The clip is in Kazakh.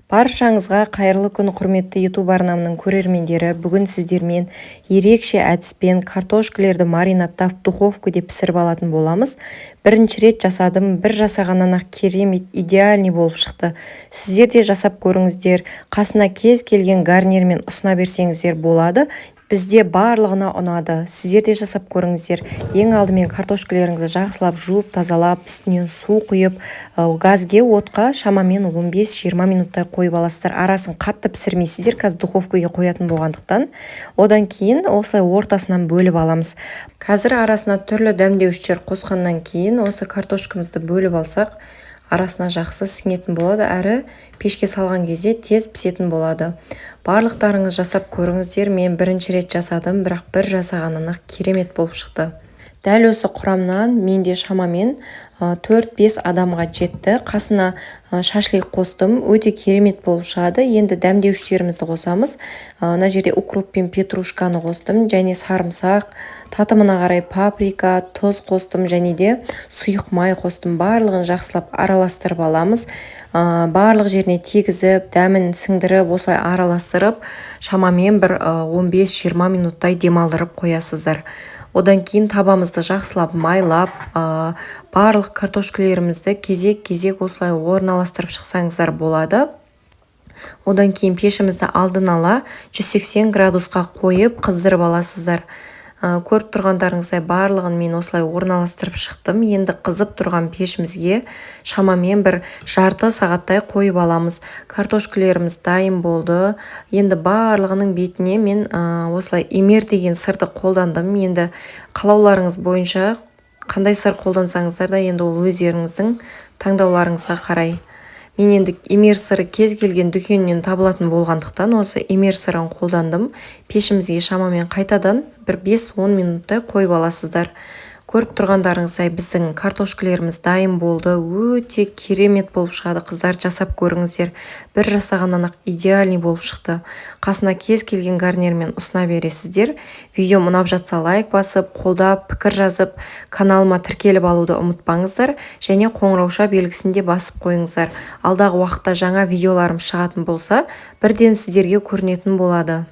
Баршаңызға қайырлы күн, құрметті YouTube арнамның көрермендері! Бүгін сіздермен ерекше әдіспен картошкалерді маринадтап, духовкада пісіріп алатын боламыз. Бірінші рет жасадым, бір жасағаннан-ақ керемет, идеальный болып шықты. Сіздер де жасап көріңіздер. Қасына кез келген гарнирмен ұсына берсеңіздер болады. Бізде барлығына ұнады. Сіздер де жасап көріңіздер. Ең алдымен картошкалеріңізді жақсылап жуып, тазалап, үстінен су құйып, газге, отқа шамамен 15-20 минуттай қойып аласыздар. Арасын қатты пісірмейсіздер, қазір духовкаға қоятын болғандықтан. Одан кейін осылай ортасынан бөліп аламыз. Қазір арасына түрлі дәмдеуіштер қосқаннан кейін осы картошкамызды бөліп алсақ, арасына жақсы сіңетін болады, әрі пешке салған кезде тез пісетін болады. Барлықтарыңыз жасап көріңіздер. Мен бірінші рет жасадым, бірақ бір жасағаннан-ақ керемет болып шықты. Дәл осы құрамнан менде шамамен 4-5 адамға жетті. Қасына шашлик қостым, өте керемет болып шығады. Енді дәмдеуіштерімізді қосамыз. Мына жерде укроп пен петрушканы қостым және сарымсақ, татымына қарай паприка, тұз қостым және де сұйық май қостым. Барлығын жақсылап араластырып аламыз. Барлық жеріне тигізіп, дәмін сіңдіріп, осылай араластырып, шамамен бір 15-20 минуттай демалдырып қоясыздар. Одан кейін табамызды жақсылап майлап, барлық картошкалерімізді кезек-кезек осылай орналастырып шықсаңыздар болады. Одан кейін пешімізді алдын ала 180 градусқа қойып, қыздырып аласыздар. Көріп тұрғандарыңыздай, барлығын мен осылай орналастырып шықтым. Енді қызып тұрған пешімізге шамамен бір жарты сағаттай қойып аламыз. Картошкалеріміз дайын болды. Енді барлығының бетіне мен осылай эмер деген сырды қолдандым. Енді қалауларыңыз бойынша қандай сыр қолдансаңыздар да, енді ол өздеріңіздің таңдауларыңызға қарай. Мен енді эмер сыры кез келген дүкеннен табылатын болғандықтан, осы эмер сырын қолдандым. Пешімізге шамамен қайтадан бір 5-10 минуттай қойып аласыздар. Көріп тұрғандарыңыздай, біздің картошкалеріміз дайын болды. Өте керемет болып шығады, қыздар, жасап көріңіздер. Бір жасағаннан-ақ идеальный болып шықты. Қасына кез келген гарнирмен ұсына бересіздер. Видеом ұнап жатса, лайк басып, қолдап, пікір жазып, каналыма тіркеліп алуды ұмытпаңыздар және қоңырауша белгісін де басып қойыңыздар. Алдағы уақытта жаңа видеоларым шығатын болса, бірден сіздерге көрінетін болады.